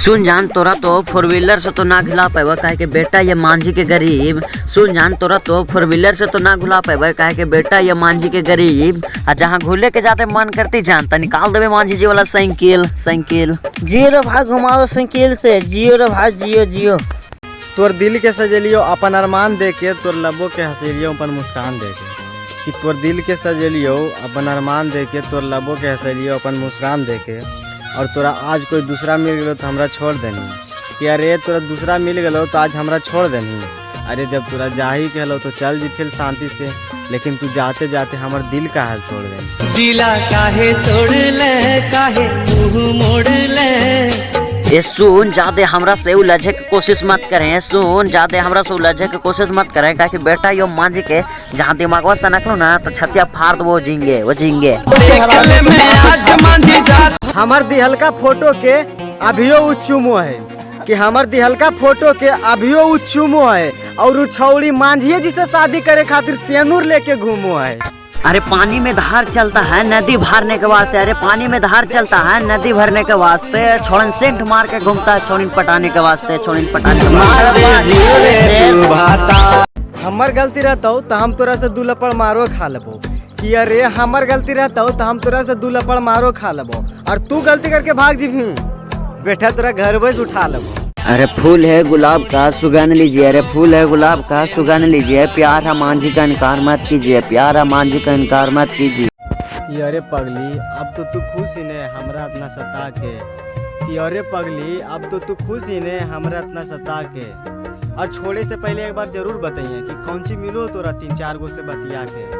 सुन जान तोरा तो फोर व्हीलर से तो ना घुला पेबा काहे के बेटा ये मांझी के गरीब। सुन जान तोरा तो फोर व्हीलर से तो ना घुला पेबा काहे के बेटा ये मांझी के गरीब। आ जहाँ घुले के जाते मन करती जान त निकाल देबे मांझी जी वाला साइकिल साइकिल। जियो रे भाई घुमाओ साइकिल से, जियो रे भाई जियो जियो। तोर दिल के सजेलियो अपन अरमान दे के, तोर लबो के हंसेलियो अपन मुस्कान दे के। कि तोर दिल के सजेलियो अपन अरमान दे के, तोर लबो के हंसेलियो अपन मुस्कान दे के। और तोरा आज कोई दूसरा मिल गलो तो हमरा छोड़ देनी। कि अरे तोरा दूसरा मिल गलो तो आज हमरा छोड़ देनी। अरे जब तोरा जाही के हलो तो चल जी फिर शांति से, लेकिन तू जाते जाते हमर दिल का हाल तोड़ देनी। दिला काहे तोड़ ले, काहे मुँह मोड़ ले। ए सुन ज्यादा हमरा से उलझे के कोशिश मत करें। सुन ज्यादा हमरा से उलझे के कोशिश मत करें काहे कि बेटा यो मांझी के जहाँ दिमागवा से नकलो ना तो छतिया फाड़ दो जिंगे वो जिंगे। हमर दिहलका फोटो के अभियो उ चुमो है। कि हमर दिहलका फोटो के अभियो उ चुमो है। और उ छौड़ी मांझिए जी से शादी करे खातिर सेनूर लेके घूमो है। अरे पानी में धार चलता है नदी भरने के वास्ते। अरे पानी में धार चलता है नदी भरने के वास्ते। छोड़न सेंट मार के घूमता है छोड़िन पटाने के वास्ते, छोड़िन पटाने के वास्ते। हमर गलती रहता तो हम तोरा से दू लपड़ मारो खा लेबो। कि अरे हमर गलती रहता तो हम तोरा से दू लपड़ मारो खा लेबो। और तू गलती करके भाग जीभी बेटा तोरा घर बस उठा लेबो। अरे फूल है गुलाब का सुगंध लीजिए। अरे फूल है गुलाब का सुगंध लीजिए। प्यार है मांझी का इनकार मत कीजिए। प्यार है मांझी का इनकार मत कीजिए। कि अरे पगली अब तो तू खुश ही ने हमरा इतना सता के। कि अरे पगली अब तो तू खुश ही ने हमरा इतना सता के। और छोड़े से पहले एक बार जरूर बताइए कि कौन सी मिलो तोरा 3-4 गो से बतिया के।